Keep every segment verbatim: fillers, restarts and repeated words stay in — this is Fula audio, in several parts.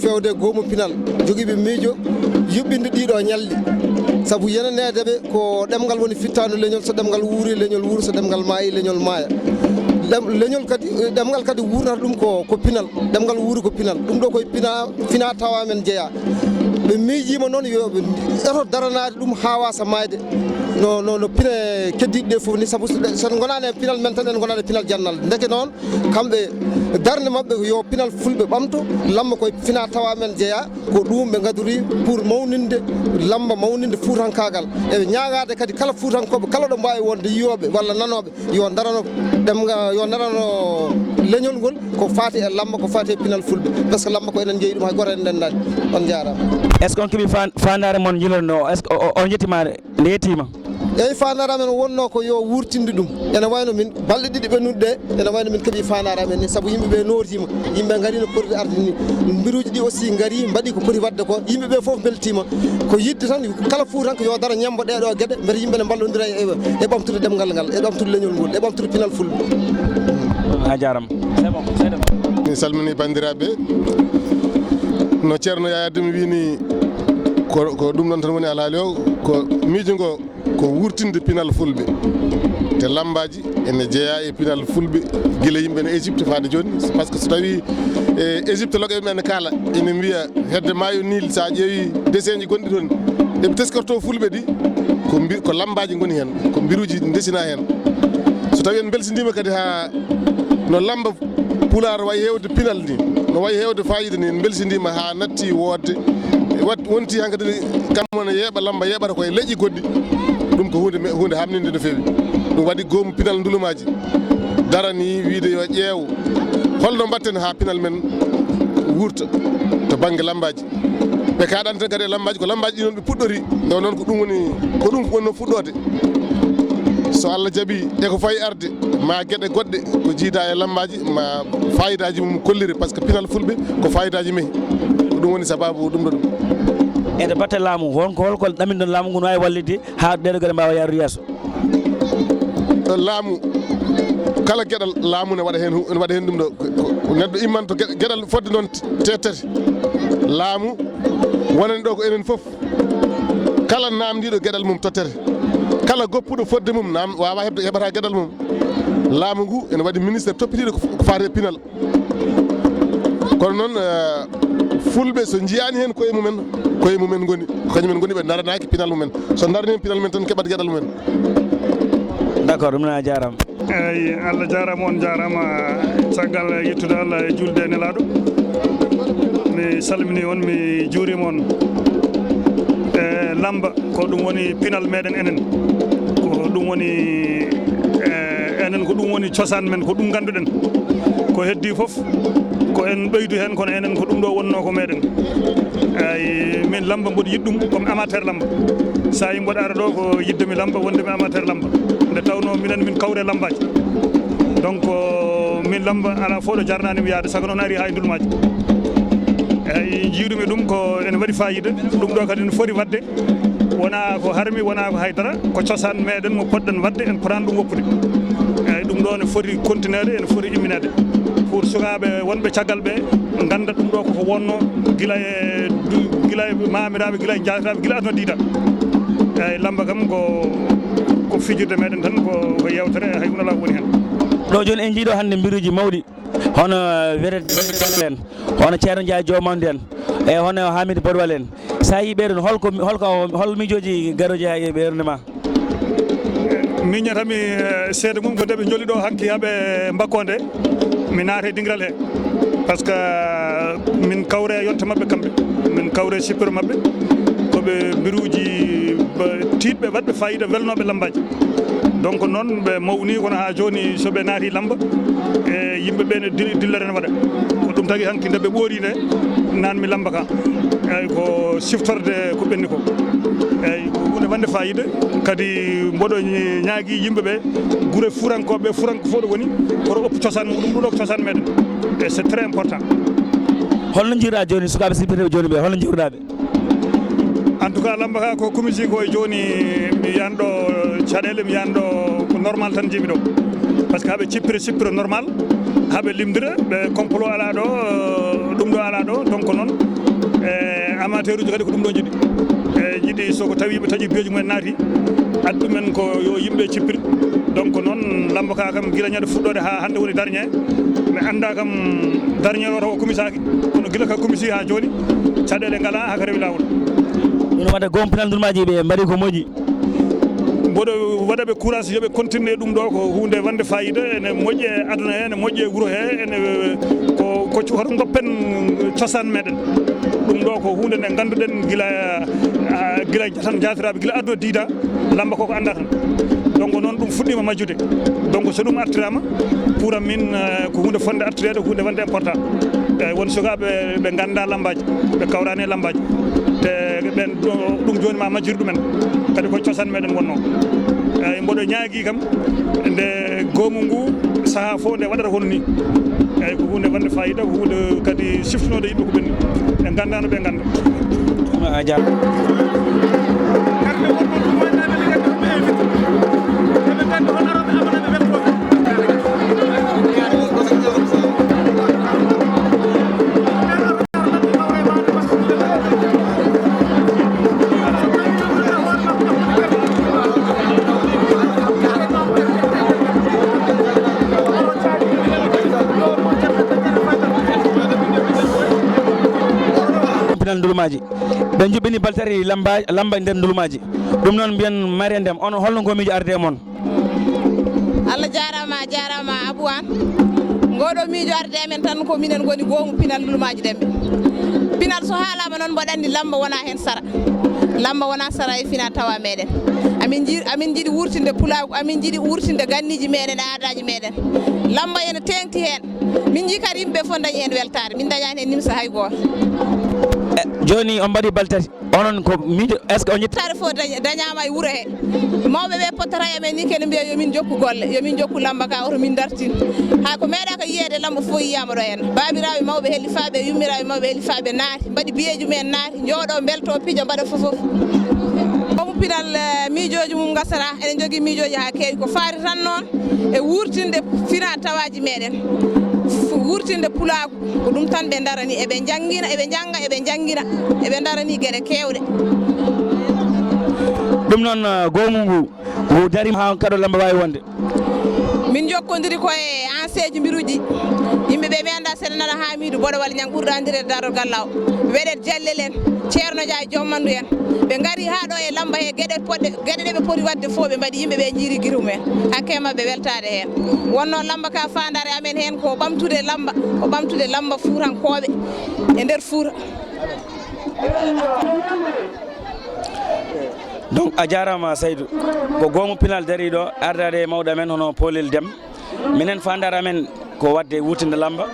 Fewde goomu pinal, jogiiɓe miijo yuɓɓinde ɗiɗo ñalɗi. Sabu yenaneede ɓe ko ɗemngal woni fittaandu leñol, so ɗemngal wuuri, leñol wuura, so ɗemngal maayi, leñol maaya. Ɗem-, leñol kadi, ɗemngal kadi wuurnata ɗum ko, ko pinal, ɗemngal wuuri ko pinal. Ɗum ɗo koye pina, fina tawa men jeyaa. Ɓe miijiima noon yo ɓe eto daranaade ɗum haa waasa maayde. No, no, no pine keddiiɗe ɗe fof ni, sabu so ɗe, so en ngonaani e pinal men tan, en ngonaani e pinal jannal. Ndeke noon, kamɓe darnde maɓɓe ko yo pinal fulɓe ɓamto, lamba koye fina tawa men jeyaa, ko ɗum ɓe ngadori pour mawninde lamba, mawninde fuutankaagal. Eɓe ñaagaade kadi kala fuutankooɓe, kala ɗo mbaawi wonde yiyooɓe walla nanooɓe, yo darano ɗemnga-, yo darano leñol ngol ko faati e lamba, ko faati e pinal fulɓe. Par ce que lamba ko enen njeyi ɗum, hay gooto en ndendaani. On njaaraama. Est-ce que on keɓii fa-, faandaare mon njilono? Est-ce que o, o, on njettiima nde yettiima? Eyi, faandaare amen wonnoo ko yo wuurtinde ɗum. Ene wayno min, balɗe ɗiɗi ɓennuɗe ɗe, ene wayno min keɓii faandaare amen ni, sabu yimɓe ɓe nootiima, yimɓe ngari no poti arde ni. Mbiruuji ɗi aussi ngari, mbaɗi ko poti waɗde ko. Yimɓe ɓe fof mbeltiima. Ko yiɗde tan, kala fuutanko yo daro ñemmbo ɗee ɗoo geɗe, mbele yimɓe ne mballondira e, e ɓamtude ɗemngal ngal, e ɓamtude leñol ngol, e ɓamtude pinal fulɓe. A jaaraama. C'est bon, c'est bon. Mi salminii banndiraaɓe. No Ceerno Yaya Deme wiyi ni, ko, ko ɗum ɗon tan woni alhaali o, ko miijo ngo, ko wuurtinde pinal fulɓe. Te lambaaji ene jeyaa e pinal fulɓe, gila yimɓe no Égypte faade jooni. Par ce que so tawii, e, Égypte, loqeɓe men ene kaala, ene mbiya hedde maayo Nil, so a ƴeewi dessin ji gonɗi toon, ɗe ɓe teskorto fulɓe ɗi, ko mbi-, ko lambaaji ngoni heen, ko mbiruuji ndesina heen. So tawii en mbelsindiima kadi haa no lamba Pulaar wayi heewde pinal ni, no wayi heewde faayiida ni, en mbelsindiima haa natti woodde. Wat-, wonti hankadi kam wona yeeɓa lamba, yeeɓata koye leƴƴi goɗɗi. Ɗum ko huunde me-, huunde hamninde no feewi. Ɗum waɗi goomu pinal ndulumaaji darani wiide yo ƴeew holno mbaɗten haa pinal men wuurta to bannge lambaaji. Ɓe kaaɗanta kadi e lambaaji, ko lambaaji ɗi noon ɓe puɗɗori. Nde o noon ko ɗum woni, ko ɗum wonno fuɗɗoode. So Allah jaɓi, e ko fayi arde, ma geɗe goɗɗe ko jiida e lambaaji, ma faayidaaji mum kolliri, par ce que pinal fulɓe ko faayidaaji mehi. Ko ɗum woni sababu ɗum ɗo ɗum. E to batte laamu, won ko holko ɗaminɗon laamu ngu no waawi wallitde haa ɗeɗo geɗe mbaawa yaarude yeeso? Laamu, kala geɗal laamu ne waɗa heen hu-, ne waɗa heen ɗum ɗo. Ko, ko neɗɗo immanto geɗ-, geɗal fodde noon te-, tete. Laamu wonani ɗo ko enen fof. Kala naamndiiɗo geɗal mum tottere. Kala goppuɗo fodde mum naam-, waawa heɓde, heɓata geɗal mum. Laamu ngu ene waɗi ministre toppitiiɗo ko f-, ko faati e pinal. Kono noon, eh, fulɓe so njiyaani heen koye mumen, koye mumen ngoni. Ko kañumen ngoni ɓe ndaranaaki pinal mumen. So ndaranii heen pinal mumen tan keɓat geɗal mumen. D'accord, ɗum na jaaraama. Eeyi, Allah jaaraama, on jaaraama. Caggal yettude Allah e juulde e Nelaaɗo, mi salminii on, mi juuriima on. E lamba, ko ɗum woni pinal meɗen enen. Ko ɗum woni, e, enen, ko ɗum woni cosaan men, ko ɗum ngannduɗen. Ko heddii fof, ko en ɓeydu heen, kono enen ko ɗum ɗo wonnoo ko meɗen. Eeyi, min lamba mboɗo yiɗi ɗum, comme amateur lamba. So a yii mboɗo ara ɗo, ko yiɗde mi lamba, wonde mi amateur lamba. Nde tawnoo minen min kawre lambaaji. Donc, min lamba alaa fof ɗo jarnaani mi yahde, saka noon ari haa e ndulmaaji. Eeyi, njiiɗumi ɗum ko ene waɗi faayiida. Ɗum ɗo kadi no foti waɗde. Wonaa ko harmi, wonaa ko haydara, ko cosaan meɗen mo poɗɗen waɗde, en potaani ɗum woppude. Eeyi, ɗum ɗo ne foti continuede, ene foti immineede. Pour sukaaɓe wonɓe caggal ɓe, ngannda ɗum ɗo koko wonno gila e du-, gila e maamiraaɓe, gila e jaatiraaɓe, gila aduna diida. Eeyi, lamba kam ko, ko fijirde meɗen tan, ko, ko yewtere, hay huunde alaa ko woni heen. Ɗo jooni en njiiɗo hannde mbiruuji mawɗi, hono, eh, wiyetee en, hono Ceerno Njaay Joomande en, e hono Hamidou Bodwal en. So a yii ɓee ɗoon, holko, holko, hol miijooji garooji haa e ɓee ɗoon e ma? Miijotami, eh, seede mum ko nde ɓe njoli ɗo hanki haa ɓe mbakkoo nde, mi naata e dingiral he. Par ce que, eh, min kawre e yonta maɓɓe kamɓe, min kawre e sippiro maɓɓe, ko ɓe mbiruuji ba-, tiiɗɓe, waɗɓe faayiida, welnooɓe lambaaji. Donc noon ɓe mawni, kono haa jooni so ɓe naati lamba, e yimɓe ɓe ne di-, dillere ne waɗa. Ko ɗum tagi hanki nde ɓe ɓoori nde, naan mi lamba ka. Eeyi, ko siftorde ko ɓenni ko. Eeyi, ko huunde wonde faayiida. Kadi mboɗo ñi-, ñaagii yimɓe ɓe, gure fuurankooɓe, fuuranko fof ɗo woni, koto oppu cosaan muɗum, ɗum ɗo ko cosaan meɗen. Et c'est très important. Holno njiiraa jooni sukaaɓe sippirɓe jooni ɓe, holno njiiruɗaa ɓe? En tout cas, lamba ka ko kumisi ko e jooni, mi yiyan ɗo caɗeele, mi yiyan ɗo ko normal tan njiimi ɗo. Par ce que haɓe cippira, cippira normal, haɓe limdira, ɓe complot alaa ɗo, ɗum ɗo alaa ɗo, donc noon, Amateur uji kadi ko ɗum ɗo njiɗi. E, njiɗi so ko tawi ɓe taƴi biyeeji mumen naati, addu men ko yo yimɓe cippir. Donc noon, lamba ka kam gila ñande fuɗɗoode haa hannde woni darñe. Mi annda kam darñe o taw o kumisaaki. Kono gila ka kumisi haa jooni, caɗeele ngala haa ka rewi laawol. Ɗum waɗa goomu pinal ndulmaaji ɓe mbaɗi ko moƴƴi. Mboɗo waɗa ɓe courage yo ɓe continue ɗum ɗo, ko huunde wonde fayida, ene moƴƴi e aduna he, ene moƴƴi e wuro he, ene ko, ko cu-, hoto ngoppen cosaan meɗen. Ɗum ɗo ko huunde nde ngannduɗen gila, ah, gila jatan jaatiraaɓe, gila aduna diida, lamba koko annda tan. Donc noon ɗum fuɗɗiima majjude. Donc so ɗum artiraama, pour min, eh, ko huunde fotnde artireede, ko huunde wonde important. Eeyi, won sukaaɓe ɓe nganndaa lambaaji, ɓe kawraani e lambaaji. Te ɓeen ɗo, ɗum jooni ma majjir ɗumen. Kadi ko cosaan meɗen wonnoo. Eeyi, mboɗo ñaagii kam nde goomu ngu sahaa fof nde waɗata hono nii. Eeyi, ko huunde wonde fayida, ko huunde kadi siftinode yimɓe ko ɓenni. Ɓe nganndaa no ɓe ngannda. A jaaraama. Pinal ndulmaaji. Ɓe njuɓɓini baltari lamba, lamba e nder ndulmaaji. Ɗum noon mbiyen Mariam Deme, on holno ngoo miijo arde e mon? Allah jaaraama, a jaaraama Abou Anne. Ngoo ɗoo miijo arde e men tan ko minen ngoni goomu pinal ndulmaaji ɗemɓe. Pinal so haalaama noon mboɗo anndi lamba wonaa heen sara. Lamba wonaa sara e fina tawa meɗen. Amin nji-, amin njiɗi wurtinde pulaagu, amin njiɗi wurtinde ganniiji meɗen e aadaaji meɗen. Lamba ene teeŋti heen. Min njii kadi yimɓe fof dañi heen weltaare. Min dañaani heen nimsa hay gooto. E, jooni on mbaɗi baltari. Onon ko miijo, est-ce que on ƴetti? Taare fof dañ-, dañaama e wuro he. Mawɓe ɓe pottata e men ni kene mbiya yo min jokku golle, yo min jokku lamba ka oto min dartin. Hay ko meeɗa ko yiyeede lamba fof yiyaama ɗo henna. Baabiraaɓe mawɓe hellifaaɓe, yummiraaɓe mawɓe hellifaaɓe naati, mbaɗi biyeeji mumen naati, njooɗo mbelto pijo mbaɗa fof fof. Goomu pinal, eh, miijooji mum ngasata, eɗen njogii miijooji haa keewi ko faari tan noon e wuurtinde fina tawaaji meɗen, f-, wuurtinde pulaagu. Ko ɗum tan ɓe ndarani, eɓe njanngina, eɓe njannga, eɓe njanngina, eɓe ndarani geɗe keewɗe. Ɗum noon, eh, goomu ngu, ngu dariima haa kaɗo lamba waawi wonde. Min njokkondiri ko e anseeji mbiruuji. Yimɓe ɓe mi annda seɗa nana Haamiidu Boɗo walla Ñaŋ ɓurɗo anndireede Daarol Gallaawo. Weɗet Jallel en, Ceerno Njaay Joom Manndu en. Ɓe ngari haa ɗo e lamba he geɗe poɗɗe, geɗe ɗe ɓe poti waɗde fof ɓe mbaɗi, yimɓe ɓe njiiri gite mumen. Hakke maɓɓe weltaade heen. Wonnoo lamba ka faandaare amen heen ko ɓamtude lamba, ko ɓamtude lamba fuutankooɓe e nder Fuuta. Donc a jaaraama Saydou, ko goomu pinal dariiɗo ardaade e mawɗo amen hono Poolel Dem. Minen faandaare amen ko waɗde wuurtinde lamba.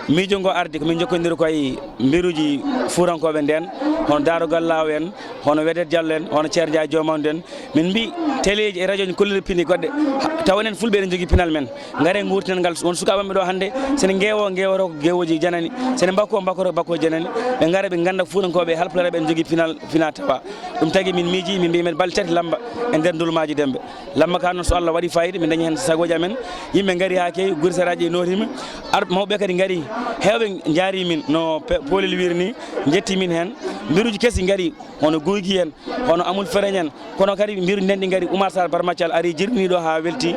Miijo ngo ardi ko min njokkondiri ko e mbiruuji fuutankooɓe ndeen, hono Daarogal Laaw en, hono Weɗet Jallo en, hono Ceerno Njaay Joom Manndu en. Min mbii teleeji e rajooji kolliri pini goɗɗe, ha, tawa enen Fulɓe eɗen njogii pinal men. Ngare nguurtinen ngal, won sukaaɓe maɓɓe ɗo hannde, so ne ngeewo, ngeewoto ko gewooji janani, so ne mbakko, mbakkoto ko bakkooji janani. Ɓe ngara ɓe ngannda Fuutankooɓe e Halpulaareɓe eɗen njogii pinal, fina tawa. Ɗum tagi min miiji, min mbii men balɗe tati lamba e nder ndulmaaji dembe. Lamba ka noon so Allah waɗi fayida, min dañi heen sagooji amen. Yimɓe ngari haa keewi, gure saraaji e nootiima. Ar-, mawɓe kadi ngari, heewɓe njaari min, no pe-, Poolel wiiri ni, njetti min heen. Mbiruuji kesi ngari, hono Guygi en, hono Amul Fereñ en, kono kadi mbiru nden ɗi ngari Oumar Sarr Barma Thial ari jirwini ɗo haa welti.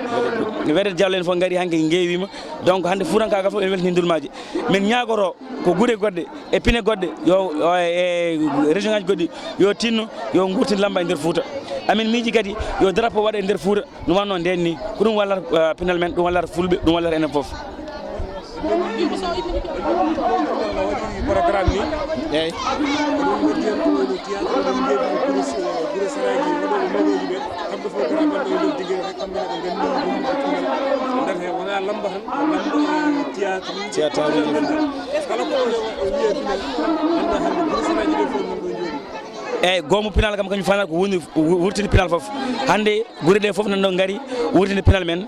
Weɗet Jallo en fof ngari hanki ngeewiima. Donc hannde Fuutankaagal fof ene weltini ndulmaaji. Min ñaagoto ko gure goɗɗe e pine goɗɗe yo, yo, e région ngaji goɗɗi yo tinno yo nguurtin lamba e nder Fuuta. Amin miiji kadi yo drapeau waɗe e nder Fuuta. No wannoo ndeen ni, ko ɗum wallata, eh, pinal men, ɗum wallata Fulɓe, ɗum wallata enen fof. Programme ni. Eeyi. Ko ɗum woni heen ko woni théâtre, ko ɗum woni gure, gure saraaji, waɗooɓe magooji ɓe, kamɓe fof ko raɓɓanɓe e nder diggere, kamɓe ne ɓe nganndi ɗum ko pinal. Ndar he wonaa lamba tan, lamba e théâtre. Théâtre. Kala ko woni o wiye pinal, annda hannde gure saraaji ɗe fof nan ɗo jooni. Eeyi, goomu pinal kam kañum faandaare ko woni wu-, wurtinde pinal fof. Hannde gure ɗe fof nan ɗo ngari wurtinde pinal men.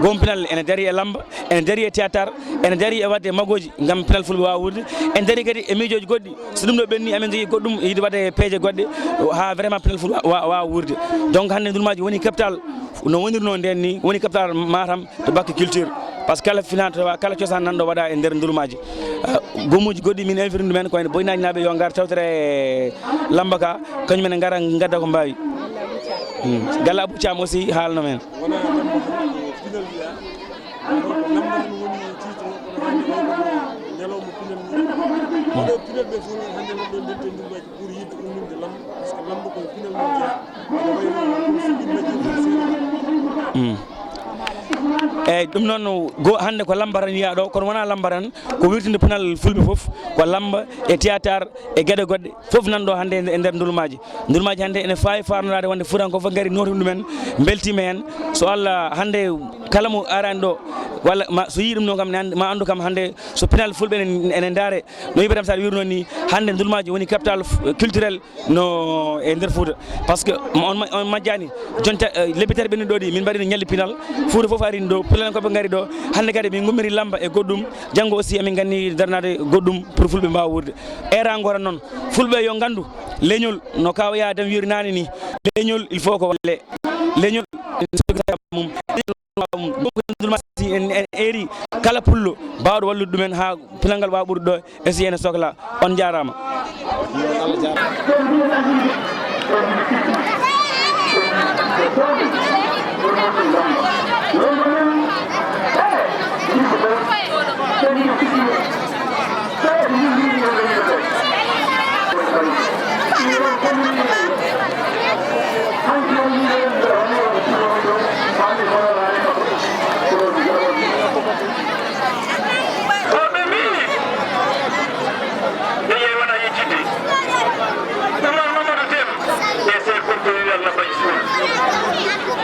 Goomu pinal ene darii e lamba, ene darii e théâtre, ene darii e waɗde magooji ngam pinal Fulɓe waawa wuurde. Ene darii kadi e miijooji goɗɗi. So ɗum ɗo ɓenni, amin njogii goɗɗum yiɗde waɗde e peeje goɗɗe haa vraiment pinal Fulɓe wa-, wa-, waawa wuurde. Donc hannde ndulmaaji woni capital no wonirnoo ndeen ni, woni capital Matam to baŋŋe culture. Par ce que kala finaa to wa-, kala cosaan nan ɗo waɗa e nder ndulmaaji. Ah, goomuuji goɗɗi min invité ɗumen ko wayno Boyinaji naaɓe yo ngar tawtore e lamba ka, kañum en ngara ngadda ko mbaawi. Hmm. Galle Abou Thiam aussi haalno men. Wona lamba ko pinal wiya. Lamba tan woni titre o, kono hannde o ko ñalawma pinal ni. Oɗo pinal ɓe fof noon hannde nan ɗo ndente ndulmaaji pour yidde umminde lamba, par ce que lamba ko pinal mum jeyaa. Ene wayno ɗum so ɗum majjirde seeɗa. Hmm. Eyyi, ɗum noon, go-, hannde ko lamba tan wiyaa ɗo, kono wonaa lamba tan, ko wirtinde pinal fulɓe fof, ko lamba e théâtre e geɗe goɗɗe, fof nan ɗo hannde e nder ndulmaaji. Ndulmaaji hannde ene faawi farnoraade wonde Fuutankooɓe fof ngari nootini ɗumen, mbeltiima heen. So Allah, hannde kala mo araani ɗo, walla ma, so yii ɗum noon kam, ne anndi, ma anndu kam hannde so pinal fulɓe ene, ene ndaare, no Ibrahima Sall wirnoo ni, hannde ndulmaaji woni capital f-, culturel no e nder Fuuta, par ce que on ma-, on majjaani jonta, eh, lebbi tati ɓennuɗi ɗo ɗi, min mbaɗino ñalli pinal, Fuuta fof arini ɗo, pulankooɓe ngari ɗo, hannde kadi min ngummiri lamba e goɗɗum, janngo aussi emin nganndi darnaade goɗɗum pour fulɓe mbaawa wuurde. Eeraango tan noon, fulɓe yo nganndu, leñol no Kaaw Yaya Déme wiiri naane ni, leñol il faut ko walle, leñol mum. Ɗum ko ndulmaaji en, en eeri kala pullo baawɗo wallude ɗumen haa pinal ngal waawa ɓurde ɗo, e si ene sokla. On njaaraama.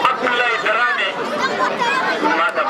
Abdoulaye Dramé, Matam.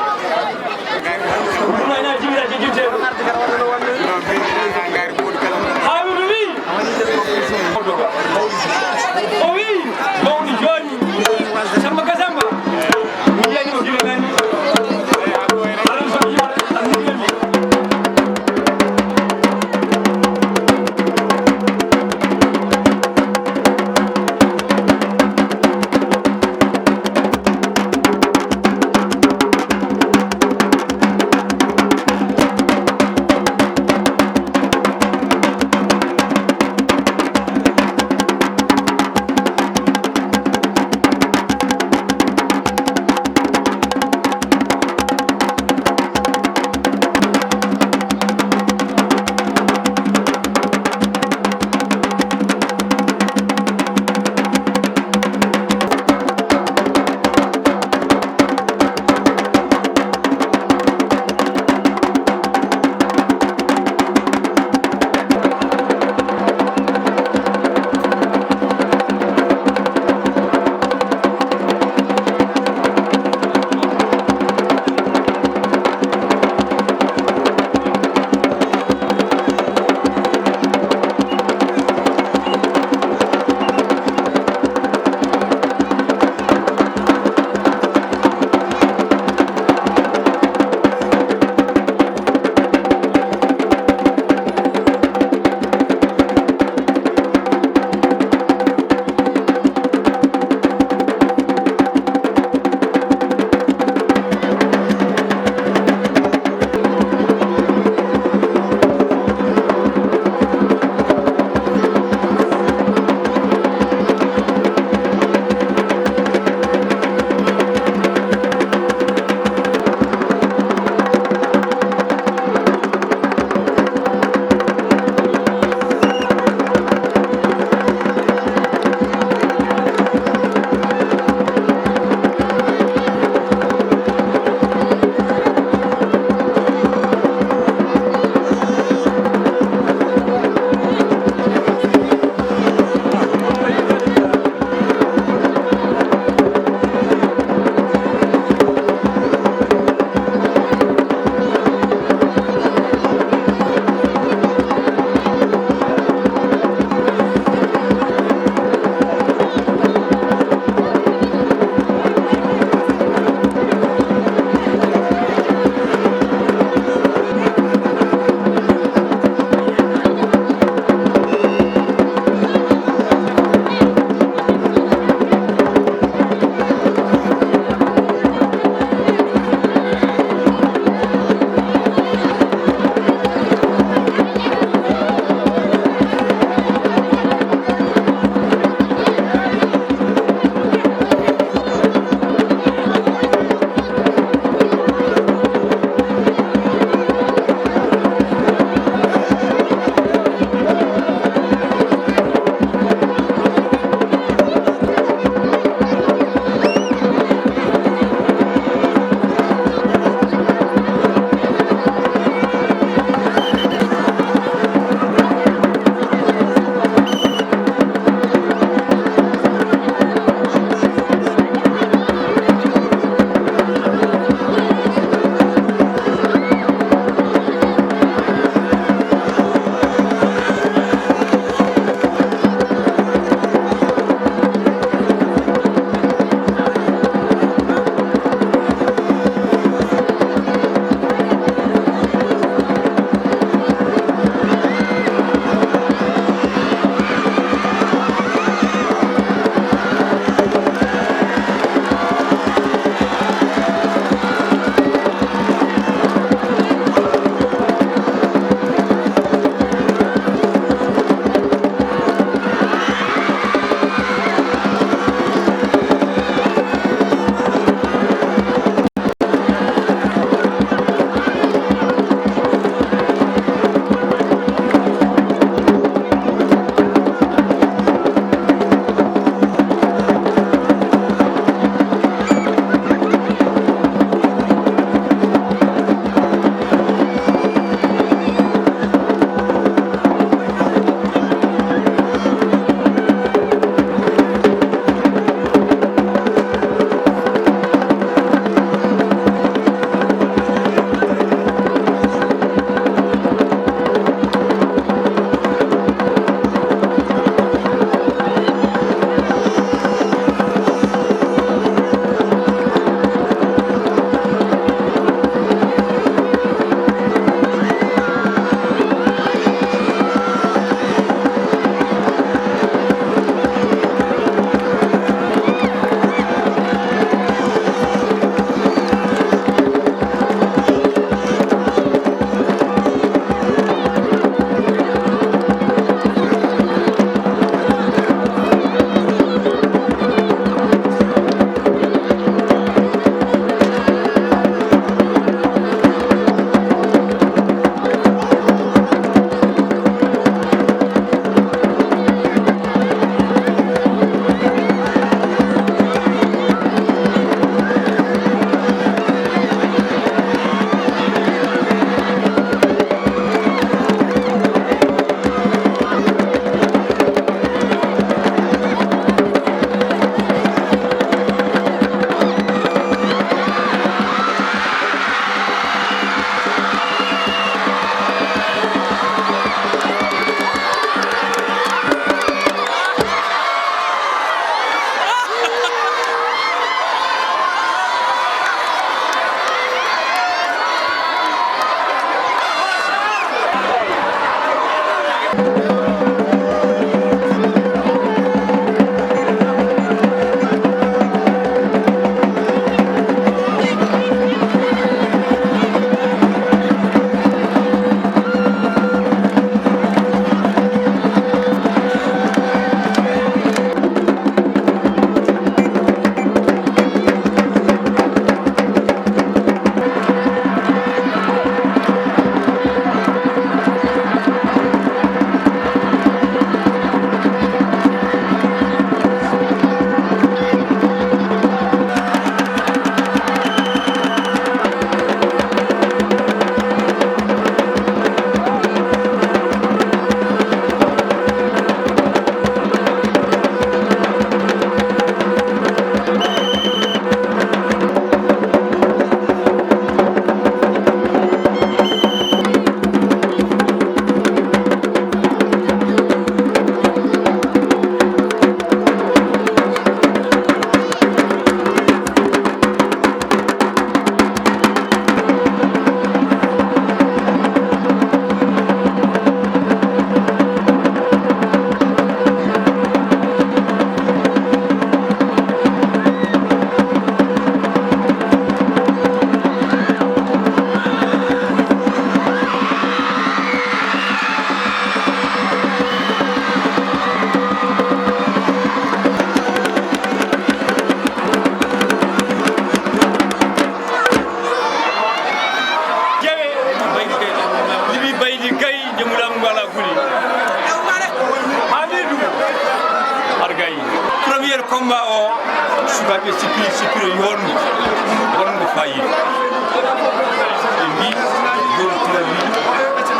Nder combat o, sukaaɓe cippiri, cippiro yo honno, honno fayida. Ɓe mbi, gol tuna mbi,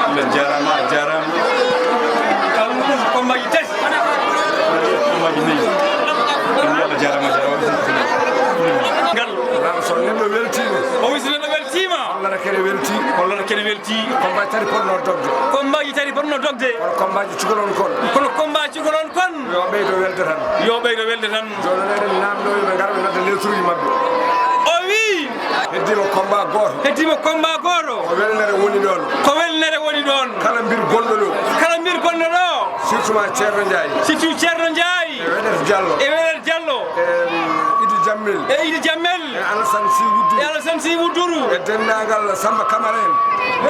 Allah jarama, a jarama. Kala ɗum combat ji tati, combat ji nayi. Ɓe mbi, Allah jarama, a jarama. Ngal. Ngal so neɗɗo weltima. O wi so neɗɗo weltima. Hollata kene welti. Hollata kene welti. Combat tati potno dogde. Combat ji tati potno dogde. Kono combat ji cukalon kon. Kono combat cukalon kon. Yo ɓeydo welde tan. Yo ɓeydo welde tan. Jooni eɗen namndo yo ɓe ngar ɓe nodda letruuji maɓɓe. O wi. Heddiima combat gooto. Heddiima combat gooto. Ko welnere woni ɗoon. Ko welnere woni ɗoon. Kala mbir gonɗo ɗo. Kala mbir gonɗo ɗo. Surtout ma Ceerno Njaay. Surtout Ceerno Njaay. E Weɗer Jallo. E Weɗer Jallo. E Idi Jammel. E Idi Jammel. E Alassane Sy Wuddu. E Alassane Sy Wudduru. E denndaangal Samba Camara en.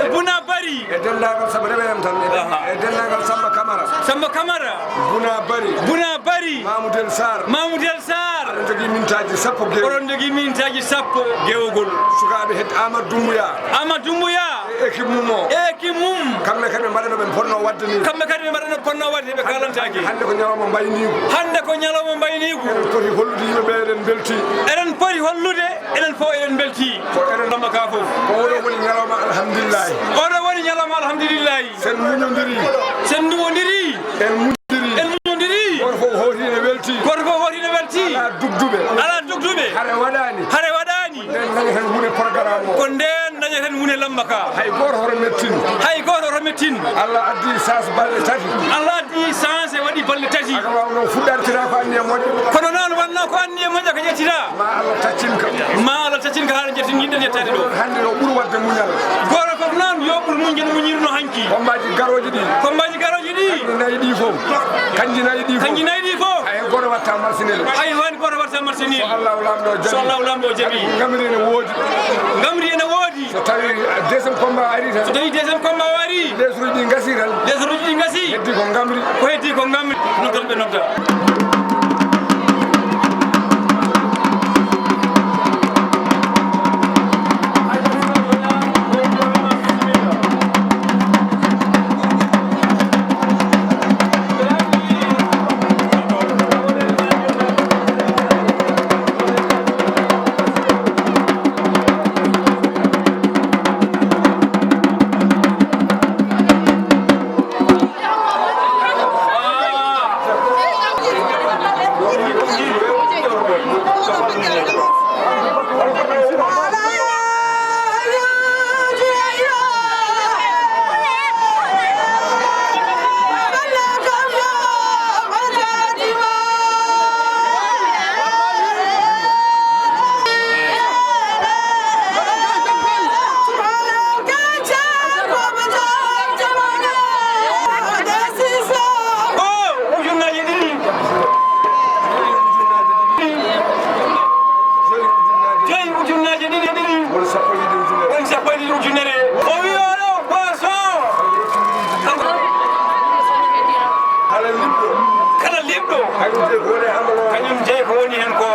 E Buna Bari. E denndaangal Samba, rewe en tan. Aha. E denndaangal Samba Camara. Samba Camara. Buna Bari. Buna Bari. Mamoudel Sarr. Mamoudel Sarr. Oɗon jogii mintaaji sappo gew. Oɗon jogii mintaaji sappo gewgol. Sukaaɓe heddi Amadou Doumbouya. Amadou Doumbouya. E équipe mum o. E équipe mum. Kamɓe kadi ɓe mbaɗa no ɓe potno waɗde ni. Kamɓe kadi ɓe mbaɗa no potno waɗde, ɓe kalantaaki. Hannde ko ñalawma mbayniigu. Hannde ko ñalawma mbayniigu. Eɗen poti hollude yimɓe ɓe eɗen mbeltii. Eɗen poti hollude, enen fof eɗen mbeltii. Ko enen. Lamba ka fof. Ko oɗo woni ñalawma alhamdulillahi. Oɗo woni ñalawma alhamdulillahi. Sen muñondiri. Sen nduwondiri. En muñondiri. En muñondiri. Gooto fof hooti ene weltii. Gooto fof hooti ene weltii. Alaa dugduɓe. Alaa dugduɓe. Hare waɗaani. Hare waɗaani. Nden dañaten huunde programme o. Ko nden dañaten huunde lamba ka. Hay gooto hoto mettin. Hay gooto hoto mettin. Allah addi chance balɗe tati. Allah addi chance waɗi balɗe tati. Aka waaw noon fuɗɗaade tira ko anniya moƴƴo. Kono noon wonno ko anniya moƴƴo ko ƴettita. Ma Allah taccin ka. Ma Allah taccin ka haa ƴettin yiɗen yettaade ɗo. Hannde o ɓuri waɗde muñal. Gooto fof noon yo ɓur muñde no muñirno hanki. Kombaaji garooji ɗi. Kombaaji garooji ɗi. Kanji nayi ɗi fof. Kanji nayi ɗi fof. Kanji nayi ɗi fof. Hay gooto watta marsinel. Hay heen gooto watta marsinel. So Allahu Laamɗo jaɓi. So Allahu Laamɗo jaɓi. Ngamri ene woodi. Ngamri ene woodi. So tawi deuxième combat ari tan. So tawi deuxième combat o ari. Leesuuji ɗi ngasi tan. Leesuuji ɗi ngasi. Heddi ko ngamri. Ko heddi ko ngamri. Noddan ɓe nodda. Joyi ujunnaaje ɗiɗi, ɗiɗi. Won sappo e ɗiɗi ujunere. Won sappo e ɗiɗi ujunere. O wi oɗo poisson. Kanko. Kala liɓɗo. Kala liɓɗo. Kañum jeyi ko woni e ambalo. Kañum jeyi ko woni heen ko.